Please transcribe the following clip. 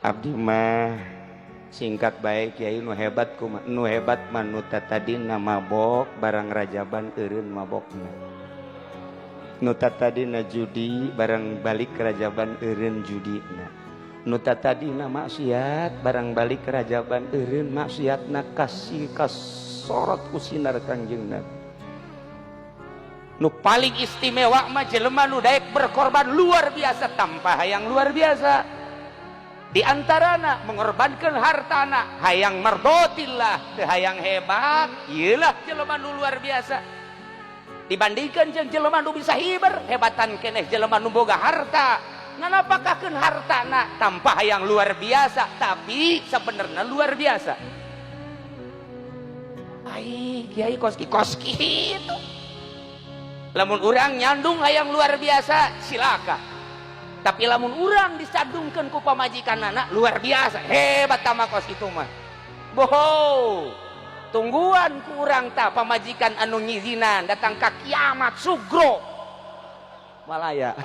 Abdi mah singkat baik, Kiai. Nu hebat kuma? Nu hebat mah nu tadina mabok, barang Rajaban eureun mabokna. Nu tadina judi, barang balik Rajaban eureun judina. Nu tadina maksiat, barang balik Rajaban eureun maksiatna, kasih kasorot ku sinar Kangjeng Nabi. Nu paling istimewa mah jelema nu daek berkorban luar biasa tanpa hayang luar biasa. Di antarana mengorbankan hartana hayang mardotillah, teu hayang hebat. Iyalah jelema nu luar biasa. Dibandingkan jeung jelema nu bisa hiber, hebatan keneh jelema nu boga harta, nganapakakeun hartana tanpa hayang luar biasa, tapi sebenarnya luar biasa. Ai kiai kos kos kitu, lamun urang nyandung hayang luar biasa, silakan. Tapi lamun urang disandungkan ku pamajikan anak luar biasa hebat, tama kos itu mah boho. Tungguan ku urang ta pamajikan anu ngizinan datang ka kiamat sugro malaya.